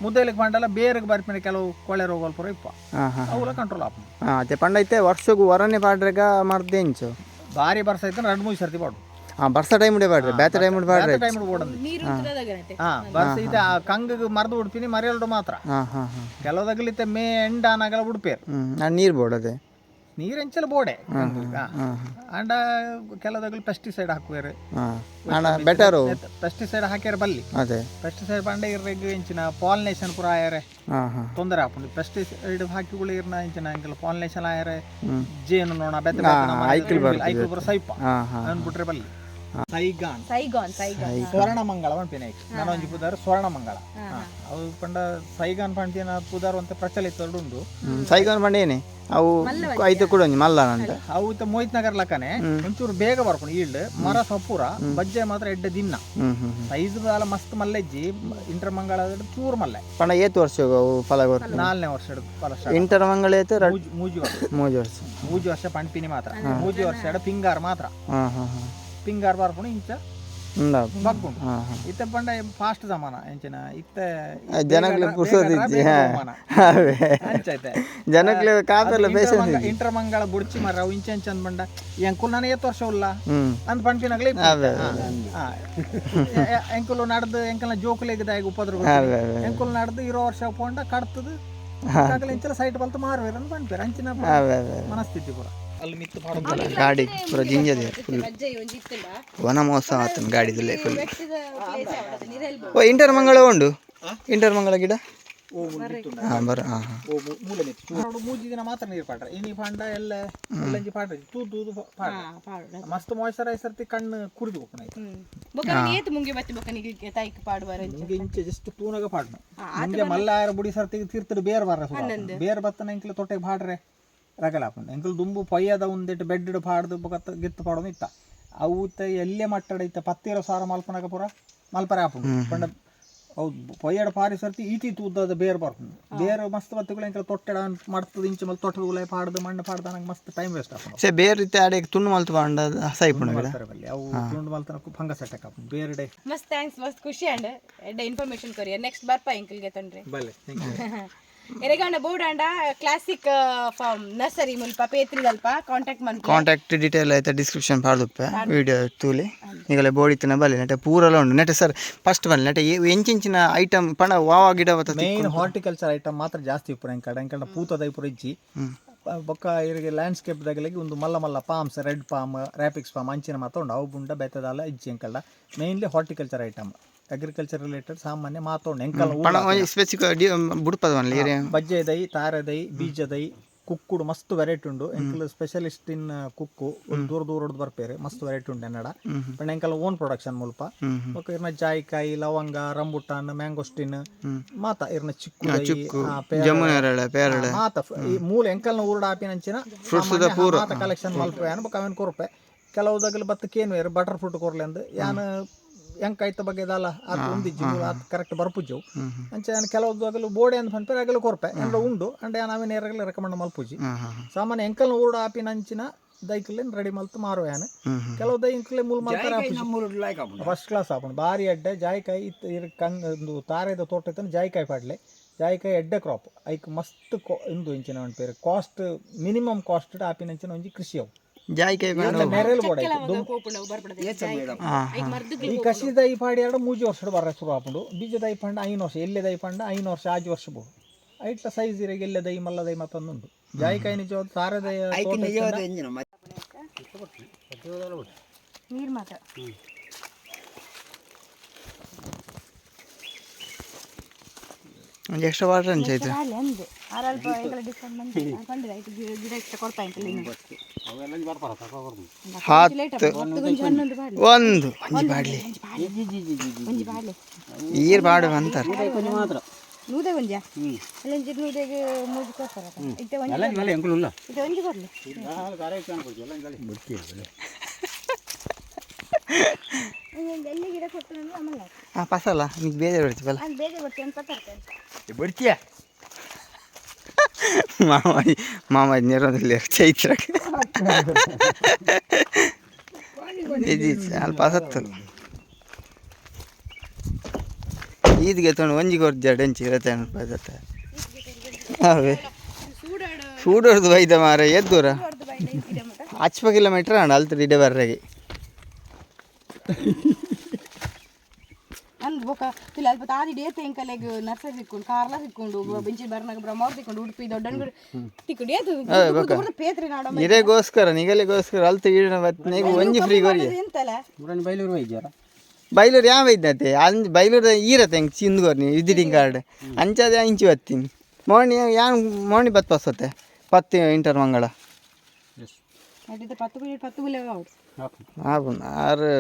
Speaker 4: ಮುದ್ದೆಲಿಗೆ ಪಾಂಡಲ ಬೇರೆಗ್ ಬರ್ಪಿನ ಕೆಲವು ಕೊಳೆ ರೋಗ ಪೂರ ಇಪ್ಪ.
Speaker 2: ಹಾಂ ಹಾಂ
Speaker 4: ಅವುಲ ಕಂಟ್ರೋಲ್ ಆಪುಂಡು.
Speaker 2: ಹಾಂ, ಅದೇ ಪಂಡ ಐತೆ ವರ್ಷಗೂ ವರನೇ ಪಾಡ್ರೆಗ ಮರ್ದೆ ಇಂಚು.
Speaker 4: ಬಾರಿ ಬರ್ಸ ಐತೆ ಎರಡು ಮೂರು ಸರ್ತಿ ಪಾಡು.
Speaker 2: ಹಾಂ, ಬರ್ಸ ಟೈಮ್ ಉಡೆ ಪಾಡ್ರೆ, ಬೇತ ಟೈಮ್ ಉಡೆ ಪಾಡ್ರೆ.
Speaker 4: ಟೈಮ್ ಬೋಡಂದು.
Speaker 1: ನೀರು ಉಂತದಾಗನತೆ.
Speaker 4: ಬರ್ಸ ಐತೆ ಆ ಕಂಗಗ್ ಮರ್ದು ಉಡ್ಪಿನಿ ಮರೆಯಲ್ಡು ಮಾತ್ರ.
Speaker 2: ಹಾಂ ಹಾಂ ಹಾಂ
Speaker 4: ಕೆಲವದಾಗಲಿತ್ತೆ ಮೇ ಎಂಡ್ ಆನಾಗಲ ಉಡ್ಪೇರು.
Speaker 2: ಹ್ಞೂ, ನಾನು ನೀರು ಬೋಡದೆ.
Speaker 4: ನೀರೆಂಚಲ ಬೋಡೆ ಅಂಡ ಕೆಲವದಾಗಲಿ ಪೆಸ್ಟಿಸೈಡ್ ಹಾಕುವೇರು.
Speaker 2: ಹಾಂ, ಅಣ್ಣ ಬೆಟರು.
Speaker 4: ಪೆಸ್ಟಿಸೈಡ್ ಹಾಕ್ಯಾರ ಬಲ್ಲಿ.
Speaker 2: ಅದೇ.
Speaker 4: ಪೆಸ್ಟಿಸೈಡ್ ಪಂಡ ಇರ್ರೆಗ್ ಇಂಚಿನ ಪಾಲಿನೇಷನ್ ಪೂರ ಆಯರೆ
Speaker 2: ಹಾಂ ಹಾಂ
Speaker 4: ತೊಂದರೆ ಆಪುಂಡು. ಪೆಸ್ಟಿಸೈಡ್ ಹಾಕಿಗಳು ಇರ್ನ ಇಂಚಿನ ಎಂಕಲ್ ಪಾಲಿನೇಷನ್ ಆಯರೆ
Speaker 2: ಹ್ಞೂ
Speaker 4: ಜೇನು ನೋಣ ಬೆತ್ತ
Speaker 2: ಐಕ್ಳು ಬರ್ತದೆ.
Speaker 4: ಐಕ್ಳು ಪೂರ ಸೈಪ.
Speaker 2: ಹಾಂ ಹಾಂ
Speaker 4: ಅನ್ಬಿಟ್ರೆ ಬಲ್ಲಿ. Saigon.
Speaker 1: Saigon, Saigon.
Speaker 4: ಸ್ವರ್ಣ ಮಂಗಳ ಪನ್ಪಿನ ನನೊಂಜಿ ಪುದರ್ ಸ್ವರ್ಣ ಮಂಗಳ. ಅವು ಪಂಡ ಸೈಗಾನ್ ಪನ್ಪಿನ ಪುದರ್ ಒಂತೆ ಪ್ರಚಲಿತ ಉಂಡು.
Speaker 2: ಸೈಗಾನ್ ಪಂಡ ಏನೆ ಅವು? ಐತ ಕೂಡ ಒಂಜಿ ಮಲ್ಲ ಅಂತ.
Speaker 4: ಅವು ಇತ್ತ ಮೋಹಿತ್ ನಗರ್ ಲಕ್ಕನೆ ಒಂಚೂರು ಬೇಗ ಬರ್ಪುಂಡು ಈಲ್ಡ್. ಮರ ಸಪೂರ, ಬಜ್ಜೆ ಮಾತ್ರ ಎಡ್ಡೆ ದಿನ್ನ.
Speaker 2: ಹ್ಮ್ ಹ್ಮ್ ಹ್ಮ್.
Speaker 4: ಸೈಜ್ ದಾಲ ಮಸ್ತ್ ಮಲ್ಲೆಜ್ಜಿ, ಇಂಟರ್ ಮಂಗಳ ಚೂರು ಮಲ್ಲೆ.
Speaker 2: ಪಂಡ ಏತ್ ವರ್ಷ ಅವು ಫಲ ಕೊರ್ಪುಂಡು?
Speaker 4: ನಾಲ್ನೇ ವರ್ಷ ಹಿಡ್ದು ಫಲ start.
Speaker 2: Inter ಮಂಗಳ ಏತ್?
Speaker 4: ಮೂಜಿ ವರ್ಷ.
Speaker 2: ಮೂಜಿ ವರ್ಷ.
Speaker 4: ಮೂಜಿ ವರ್ಷ ಪಣ್ಪಿನಿ ಮಾತ್ರ, ಮೂಜಿ ವರ್ಷ ಎಡ ಪಿಂಗಾರ್ ಮಾತ್ರ.
Speaker 2: ಹಾ ಹಾ ಹಾ
Speaker 4: ಪಿಂಗಾರ್ ಬರ್ಪುಂಡು ಇಂಚ.
Speaker 2: ಉಂದಾ.
Speaker 4: ಬಗ್ಗುಂಡು.
Speaker 2: ಹಾ ಹಾ
Speaker 4: ಇತ್ತೆ ಪಂಡ ಫಾಸ್ಟ್ ಜಮಾನ ಎಂಚಿನ ಇತ್ತೆ.
Speaker 2: ಜನಕ್ಲೆ ಪುರ್ಸೊತ್ತು ಇಜ್ಜಿ, ಹಾ. ಅವೇ.
Speaker 4: ಅಂಚೈತೆ.
Speaker 2: ಜನಕ್ಲೆ ಕಾಪೆಲ್ಲ ಪೇಷನ್ಸ್ ಇಜ್ಜಿ.
Speaker 4: ಇಂಟರ್ ಮಂಗಳ ಬುಡ್ಚಿ ಮರ ಅವು ಇಂಚ ಇಂಚ ಅಂದ್ ಬಂಡ ಎಂಕುಲು ನಾನು ಏತ್ ವರ್ಷ ಉಲ್ಲ ಅಂದ್ ಪಣ್ಪಿನಗ್ಲೆ.
Speaker 2: ಅವೇ
Speaker 4: ಎಂಕುಲು ನಡ್ದು ಎಂಕಲ್ನ ಜೋಕುಲೆಗ್ ದಾಯಗ್ ಉಪದ್ರ?
Speaker 2: ಅವೇ ಅವೇ.
Speaker 4: ಎಂಕುಲು ನಡ್ದು ಇರೋ ವರ್ಷ ಪೋಂಡ ಕಡ್ತದು ಇಂಚಲ ಸೈಟ್ ಬಲ್ತು ಮಾರುವೆರ್ ಅಂದ್ ಪಣ್ಪೇರ್ ಅಂಚಿನ
Speaker 2: ಅವೇ ಅವೇ.
Speaker 4: ಮನಸ್ಥಿತಿ ಪೂರ ಅಲ್ಲಿ ಮಿತ್ತು ಪಾಡೊಂದು.
Speaker 2: ಗಾಡಿ ಪೂರ ಜಿಂಜದೆ ಫುಲ್. ವನ ಮಹೋತ್ಸವ ಆತನ ಗಾಡಿದಲ್ಲೇ ಫುಲ್. ಓ, ಇಂಟರ್ ಮಂಗಳ ಉಂಡು, ಇಂಟರ್ ಮಂಗಳ ಗಿಡ. ಹಾ ಬರ ಹಾ ಹಾ.
Speaker 4: ಓ ಮೂಲೆ ಮಿತ್ತು ಚೂರು ಮೂಜಿ ದಿನ ಮಾತ್ರ ನೀರು ಪಾಡ್ರೆ. ಇನಿ ಪಾಂಡ ಎಲ್ಲ ಎಲ್ಲಂಜಿ ಪಾಡ್ರೆ ತೂದು ತೂದು ಪಾಡ್ರೆ ಮಸ್ತ್ ಮಾಯಿಶ್ಚರೈಸರ್ ತಿ ಕಣ್ಣು ಕುರಿದು ಹೋಗ್ಪುಣ ಆಯ್ತು.
Speaker 1: ಬೊಕ ಏತ್ ಮುಂಗೆ ಬತ್ತಿ ಬೊಕ ನಿಗೆ ತೈಕ್ ಪಾಡುವಾರ?
Speaker 4: ಮುಂಗೆ ಇಂಚೆ ಜಸ್ಟ್ ತೂನಗ ಪಾಡ್ನು. ಮುಂಗೆ ಮಲ್ಲ ಆಯರ ಬುಡಿ ಸರ್ತಿಗೆ ತೀರ್ತಡು ಬೇರ್ ಬರ್ರೆ ಸುರು ಆಪುಂಡು. ಬೇರ್ ಬತ್ತನ ಎಂಕ್ಲ ತೊಟ್ಟೆಗೆ ಪಾಡ್ರೆ ರಗಲ ಆಪುಂಡು. ಎಂಕ್ಲ ದುಂಬು ಪೊಯ್ಯದ ಒಂದಿಟ್ಟು ಬೆಡ್ ಪಾಡ್ದು ಬೊಕ ಗಿತ್ತು ಪಾಡೋದು ಇತ್ತ. ಅವು ಇತ್ತ ಎಲ್ಲೇ ಮಟ್ಟಡ ಇತ್ತ ಪತ್ತಿರೋ ಸಾರ ಮಲ್ಪನಗ ಪೂರ ಮಲ್ಪರೆ ಆಪುಂಡು. ಪಂಡ ಅವು ಪೊಯ್ಯಡ ಪಾರಿ ಸರ್ತಿ ಈತಿ ತೂದದ ಬೇರ್ ಬರ್ಪುಂಡು. ಬೇರ್ ಮಸ್ತ್ ಬತ್ತಿಗಳು ಎಂಕ್ಲ ತೊಟ್ಟೆಡ ಮಡ್ತದ ಇಂಚ ಮಲ್ ತೊಟ್ಟೆ ಉಲಾಯಿ ಪಾಡ್ದು ಮಣ್ಣು ಪಾಡ್ದು ನಂಗೆ ಮಸ್ತ್ ಟೈಮ್ ವೇಸ್ಟ್ ಆಪುಂಡು.
Speaker 2: ಸೆ ಬೇರೆ ರೀತಿ ಆಡೆ ತುಂಡು ಮಲ್ತು ಪಾಂಡ ಹಸಾಯಿಪುಂಡು ಗಿಡ.
Speaker 4: ಮಲ್ಪರೆ ಬಲ್ಲಿ. ಅವು ತುಂಡು ಮಲ್ತನ ಫಂಗಸ್ ಅಟ್ಯಾಕ್ ಆಪುಂಡು ಬೇರೆಡೆ.
Speaker 1: ಮಸ್ತ್ thanks, ಮಸ್ತ್ ಖುಷಿ ಅಂಡ್ ಎಡ್ಡೆ ಇನ್ಫಾರ್ಮೇಶನ್ ಕೊರಿಯರ್. ನೆಕ್ಸ್ಟ್ ಬರ್ಪ ಎಂಕಲ್ಗೆ ತೊಂದ್ರೆ.
Speaker 4: ಬಲ್ಲೆ, thank you.
Speaker 1: ಎರೆಗಾಂಡ ಬೋಡಾಂಡ classic form nursery ಮುಲ್ಪ ಪೇತ್ರಿದಲ್ಪ ಕಾಂಟ್ಯಾಕ್ಟ್ ಮನ್ಪುಲೆ.
Speaker 2: ಕಾಂಟ್ಯಾಕ್ಟ್ ಡೀಟೇಲ್ ಆಯ್ತಾ ಡಿಸ್ಕ್ರಿಪ್ಷನ್ ಪಾಡ್ದುಪ್ಪೆ, ವಿಡಿಯೋ ತೂಲಿ. ಈಗಲೇ ಬೋಡಿತ್ತಿನ ಬಲ್ಲಿ ನೆಟೆ ಪೂರಲ ಉಂಡು. ನೆಟೆ ಸರ್ ಫಸ್ಟ್ ಬಲ್ಲಿ ನೆಟೆ ಎಂಚಿಂಚಿನ ಐಟಮ್ ಪಂಡ ವಾವ ಗಿಡ ಬತ್ತ?
Speaker 4: Main horticulture item ಮಾತ್ರ ಜಾಸ್ತಿ ಇಪ್ಪುನ ಎಂಕಡ. ಎಂಕಡ ಪೂತದ ಇಪ್ಪುರ ಇಜ್ಜಿ. ಬೊಕ್ಕ ಇರಿಗೆ ಲ್ಯಾಂಡ್ಸ್ಕೇಪ್ ದಗಲಿಗೆ ಒಂದು ಮಲ್ಲ ಮಲ್ಲ palms, red palm, ರಾಪಿಕ್ಸ್ palm ಅಂಚಿನ ಮಾತ್ರ ಉಂಡು. ಅವು ಬುಂಡ ಬೆತ್ತದಲ್ಲ ಇಜ್ಜಿ ಎಂಕಲ್ಡ. Mainly horticulture item, agriculture related ಸಾಮಾನ್ಯ ಮಾತ್ರ ಉಂಡು ಎಂಕಲ್.
Speaker 2: ಪಂಡ ಒಂಜಿ ಸ್ಪೆಸಿಫಿಕ್ ಬುಡ್ಪದ ಮನ್ಲಿ ಏರಿಯಾ.
Speaker 4: ಬಜ್ಜೆ ದೈ, ತಾರೆ ದೈ, ಬೀಜ ದೈ, ಕುಕ್ಕುಡು ಮಸ್ತ್ ವೆರೈಟಿ ಉಂಡು. ಎಂಕಲ್ ಸ್ಪೆಷಲಿಸ್ಟ್ ಇನ್ ಕುಕ್ಕು. ಒಂದು ದೂರ ದೂರದ್ದು ಬರ್ಪೇರು. ಮಸ್ತ್ ವೆರೈಟಿ ಉಂಡು ಎನ್ನಡ. ಪಂಡ ಎಂಕಲ್ ಓನ್ ಪ್ರೊಡಕ್ಷನ್ ಮುಲ್ಪ. ಬೊಕ್ಕ ಇರ್ನ ಜಾಯಿಕಾಯಿ, ಲವಂಗ, ರಂಬುಟಾನ್, ಮ್ಯಾಂಗೋಸ್ಟಿನ್ ಮಾತ, ಇರ್ನ ಚಿಕ್ಕು ದೈ, ಪೇರಳೆ,
Speaker 2: ಜಮುನ ಪೇರಳೆ.
Speaker 4: ಮಾತ ಈ ಮೂಲ ಎಂಕಲ್ನ ಊರುಡ ಆಪಿನಂಚಿನ ಮಾತ ಕಲೆಕ್ಷನ್ ಮಲ್ಪೆ ಬೊಕ್ಕ ಅವೇನು ಕೊರ್ಪೆ. ಕೆಲವು ದಗಲು ಬತ್ತಕ್ಕೇನು ಬಟರ್ ಫ್ರೂಟ್ ಕೊರ್ಲೆ ಅಂದ್ ಯಾನ್ ಎಂಕ್ ಐತ ಬಗ್ಗೆ ದಾಲ ಆತ್ ಉಂದಿಜ್ಜಿ ಮೂಲ ಆತ್ ಕರೆಕ್ಟ್ ಬರ್ಪುಜು. ಅಂಚ ಯಾನ್ ಕೆಲವು ದಗಲು ಬೋಡೆ ಅಂದ್ ಪನ್ಪೆ ಅಗಲು ಕೊರ್ಪೆ. ಎಂಡ ಉಂಡು ಅಂಡ ಯಾನ್ ಅವೇನು ಏರಗಲು ರೆಕಮೆಂಡ್ ಮಲ್ಪುಜಿ.
Speaker 2: ಹಾಂ ಹಾಂ
Speaker 4: ಸಾಮಾನ್ಯ ಎಂಕಲ್ನ ಊರುಡ ಆಪಿನಂಚಿನ ದೈಕ್ಲೆನ್ ರೆಡಿ ಮಲ್ತು ಮಾರುವ ಯಾನ್. ಕೆಲವು ದೈ ಇಂಕ್ಲೆ ಮೂಲ ಮಲ್ಪರೆ ಆಪುಜಿ. ಫಸ್ಟ್ ಕ್ಲಾಸ್ ಆಪುಂಡು, ಬಾರಿ ಎಡ್ಡೆ ಜಾಯಿಕಾಯಿ ಇತ್ತು. ಇರ್ ಕಂಗ್ ಒಂದು ತಾರೆದ ತೋಟ ಇತ್ತು, ಜಾಯಿಕಾಯಿ ಪಾಡ್ಲೆ. ಜಾಯಿಕಾಯಿ ಎಡ್ಡೆ ಕ್ರಾಪ್. ಐಕ್ ಮಸ್ತ್ ಇಂದು ಇಂಚಿನ ಪೇರು cost, minimum cost ಆಪಿನಂಚಿನ ಒಂಜಿ ಕೃಷಿ ಅವು.
Speaker 2: ಜಾಯಿಕಾಯಿ ಪಂಡ
Speaker 4: ನೆರೆಲ್ ಬೋಡ
Speaker 2: ಹಾಂ.
Speaker 4: ಈ ಕಸಿ ದೈ ಪಾಡಿ ಎರಡು ಮೂಜಿ ವರ್ಷ ಬರ್ರೆ ಶುರು ಆಪುಂಡು. ಬೀಜ ದೈ ಪಂಡ ಐನು ವರ್ಷ, ಎಲ್ಲೆ ದೈ ಪಂಡ ಐನು ವರ್ಷ, ಆಜು ವರ್ಷ ಬೋಡು. ಐಟ್ಲ ಸೈಜ್ ಇರಗೆ ಎಲ್ಲೆ ದೈ, ಮಲ್ಲ ದೈ ಮತ್ತೊಂದುಂಡು. ಜಾಯಿಕಾಯಿ ನಿಜವಾದ ತಾರೆದ ತೋಟ ಇತ್ತಂಡ
Speaker 1: ನೀರು ಮಾತ್ರ.
Speaker 2: ಒಂಜಿ ಎಕ್ಸ್ಟ್ರಾ ವಾಟರ್ ಅಂಚ ಆಯ್ತು.
Speaker 1: ಖಾಲಿ ಅಂದೆ ಆರಲ್ಪ ಎಂಕಲ ಡಿಸ್ಕೌಂಟ್ ಮಂದಿ ಪಂಡಿರ ಆಯ್ತು. ಗಿಡ ಇಷ್ಟ ಕೊಡ್ತಾ ಎಂಕಲ್ ಇನ್ನು.
Speaker 2: ಹತ್ತು.
Speaker 1: ಒಂಜಿ ಹನ್ನೊಂದು ಬಾಡ್ಲೆ.
Speaker 2: ಒಂದು ಒಂಜಿ ಬಾಡ್ಲಿ.
Speaker 1: ಒಂಜಿ ಬಾಡ್ಲೆ.
Speaker 2: ಈರ್ ಬಾಡು ಅಂತಾರೆ.
Speaker 1: ನೂದೆ ಒಂಜ ಅಲ್ಲೊಂಜಿ ನೂದೆಗೆ ಮೂಜಿ ಕೊಡ್ತಾರ. ಇತ್ತೆ ಒಂಜಿ, ಇತ್ತೆ ಒಂಜಿ ಕೊಡ್ಲಿ. ಎಲ್ಲಿ ಗಿಡ ಕೊಡ್ತಾನೆ ಆಮೇಲೆ.
Speaker 2: ಹಾಂ, ಪಸಲ ನಿಂಗೆ ಬೇಜಾರು ಬಿಡ್ತಿ ಬಲ್ಲ.
Speaker 1: ನಾನು ಬೇಗ ಬರ್ತೀನಿ ಅಂತ ತರ್ತೇನೆ.
Speaker 2: ಬಿಡ್ತೀಯ ಮಾಮ? ಮಾಮ ನೆರೊಂದಿಲ್ಲ ಚೈತ್ರ ಇಜ್ಜಿ ಅಲ್ಪ ಸತ್ತಲ್ಲ. ಈದ್ಗೆ ತೊಂಡು ಒಂಜಿ ಕೊರ್ಜಾಡು ಎಂಚಿ ಇರತ್ತೆ ಅನ್ಪದತ್ತ ಅವೇ ಸೂಡೋರ್ದು ಬೈದ ಮಾರ ಎದ್ದೂರ ಅಚ್ಪ ಕಿಲೋಮೀಟ್ರ್ ಅಂಡ ಅಲ್ತು ಇಡೆ ಬರ್ರೆಗೆ.
Speaker 1: ಅಂದ್ ಬೊಕ ತುಲೆ ಅಲ್ಪ ತಾದಿ ಡೇತ ಎಂಕಲೆಗ್ ನರ್ಸರಿ ತಿಕ್ಕೊಂಡು, ಕಾರ್ಲ ತಿಕ್ಕೊಂಡು, ಬೆಂಚಿ ಬರ್ನಾಗ ಬ್ರಹ್ಮಾವರ್ ತಿಕ್ಕೊಂಡು, ಉಡುಪಿ ದೊಡ್ಡಣ್ಗುಡಿ ತಿಕ್ಕೊಂಡು ಏತು ಪೇತ್ರಿ ನಾಡ.
Speaker 2: ಇರೆಗೋಸ್ಕರ ನಿಗಲಿಗೋಸ್ಕರ ಅಲ್ತು ಈಡಿನ ಬತ್ತಿನ ಒಂಜಿ ಫ್ರೀ ಕೊರಿಯ.
Speaker 1: ಎಂತಲ್ಲ.
Speaker 2: ಬೈಲೂರು ಯಾವ ಇದ್ದತೆ ಅಂಜ್ ಬೈಲೂರು ಈರತ್ತೆ ಹೆಂಗೆ ಚಿಂದ್ಕೊರ್ನಿ ವಿಸಿಟಿಂಗ್ ಕಾರ್ಡ್ ಅಂಚದೆ ಇಂಚಿ ಬತ್ತೀನಿ ಮೋಣಿ ಯಾನ್ ಮೋಣಿ ಬತ್ ಪಸತ್ತೆ ಪತ್ತಿ ಇಂಟರ್ ಮಂಗಳ.
Speaker 1: ಅಡಿದ ಪತ್ತು ಗುಳಿ ಪತ್ತು ಗುಳಿ ಔಟ್.
Speaker 2: ಆಪುಂಡು ಆರು.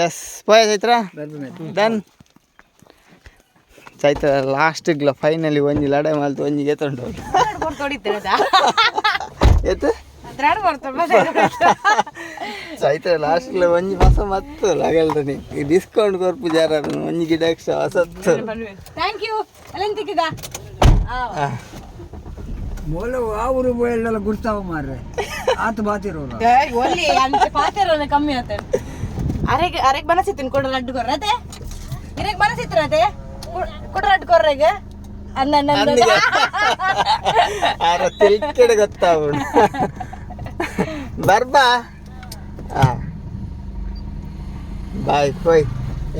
Speaker 2: ಎಸ್, ಪೋಯ ಚೈತ್ರ, ಡನ್. ಚೈತ್ರ ಲಾಸ್ಟಿಗ್ಲ ಫೈನಲಿ ಒಂಜಿ ಲಡಾಯಿ ಮಲ್ತು ಒಂಜಿ ಗೆತ್ತುಂಡು. ಎತ್ತು ಚೈತ್ರ ಲಾಸ್ಟ್ಲ ಒಂಜಿ ಹೊಸ ಮತ್ತು ಲಗಲ್ರಿ ಡಿಸ್ಕೌಂಟ್ ಕೊರ್ಪು ಜಾರ, ಒಂಜಿ ಗಿಡ ಎಕ್ಸ್ಟ್ರಾ ಹೊಸತ್ತು.
Speaker 1: Thank you. ಅಲೆಂತಿಕ್ಕಗ.
Speaker 3: ಮೂಲ ಆ ಊರು ಎಲ್ಲ ಗುರ್ತಾವ ಮಾರ್ರೆ, ಆತ ಬಾತಿರೋರು.
Speaker 1: ಒಲ್ಲಿ ಅಂಚೆ ಪಾತೆರೋನೆ ಕಮ್ಮಿ ಆತ. ಅರೆಗೆ ಅರೆಗೆ ಮನಸ್ಸಿತ್ತಿನ ಕೊಡ ಲಡ್ಡು ಕೊರ್ರ ಅದೇ. ಇರೆಗ್ ಮನಸ್ಸಿತ್ತಿನ ಅದೇ ಕೊಡ ಲಡ್ಡು ಕೊರ್ರೆಗೆ ಅನ್ನ ಅನ್ನ.
Speaker 2: ಆರ ತಿಳ್ಕೆಡೆ ಗೊತ್ತಾಗುಂಡು. ಬರ್ಬಾ. ಹಾ, ಬಾಯ್. ಪೋಯ್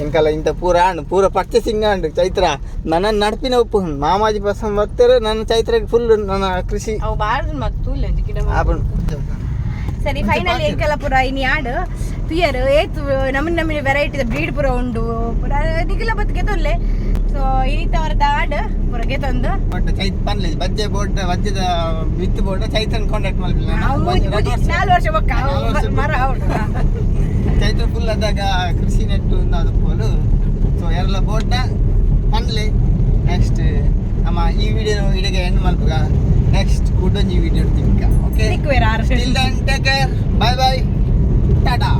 Speaker 2: ಎಂಕಲ ಇಂತ ಪೂರ ಆಂಡ್, ಪೂರ ಪರ್ಚೇಸಿಂಗ್ ಆಂಡ್. ಚೈತ್ರ ನನ್ನ ನಡ್ಪಿನ ಉಪ್ಪು ಮಾಮಾಜಿ ಪಸಂದ್ ಬರ್ತಾರೆ. ನನ್ನ ಚೈತ್ರಗೆ ಫುಲ್ ನನ್ನ ಕೃಷಿ.
Speaker 1: ಅವು ಬಾರ್ದು ಮತ್ತು ತೂಲೆ ಗಿಡ.
Speaker 2: ಆಪುಂಡು.
Speaker 1: ಸರಿ, ಫೈನಲಿ ಎಂಕೆಲ್ಲ ಪೂರ ಇನಿ ಆಡ್ ತುಯರ್ ಏತ್ ನಮೂನಿ ನಮೂನಿ ವೆರೈಟಿ ಬ್ರೀಡ್ ಪೂರ ಉಂಡು ಪೂರ. ನಿಗಿಲ ಬತ್ತಿಗೆ ತೊಲ್ಲೆ. ಸೊ ಇನಿತವರದ ಆಡ್ ಪೂರ ಗೆತೊಂದು.
Speaker 2: ಬಟ್ ಚೈತ್ ಪನ್ಲೆ ಬಜ್ಜೆ ಬೋರ್ಡ್, ಬಜ್ಜೆದ ವಿತ್ ಬೋರ್ಡ್ ಚೈತ್ರನ್ ಕಾಂಟ್ಯಾಕ್ಟ್ ಮಲ್ಪಿಲ್ಲ.
Speaker 1: 4 ವರ್ಷ ಬೊಕ್ಕ
Speaker 2: ನಾಲ್ ವರ್ಷ.
Speaker 1: ಮರ ಹೌದು.
Speaker 2: ಚೈತ್ರ ಫುಲ್ ಅದಾಗ ಕೃಷಿ ನೆಟ್ಟು ಅದು ಪೋಲು. ಸೊ ಎರಲ ಬೋರ್ಡ್ನ ಪನ್ಲೆ. ನೆಕ್ಸ್ಟ್ ನಮ್ಮ ಈ ವಿಡಿಯೋ ಇಡಗೆ ಎಂಡ್ ಮಲ್ಪುಗ. ನೆಕ್ಸ್ಟ್ ಕುಡೊಂಜಿ ವಿಡಿಯೋ ತಿಕ್ಕ, ಓಕೆ?
Speaker 1: ತಿಕ್ಕುವೆರ್ ಆರು.
Speaker 2: Till then, take care, bye bye, tata.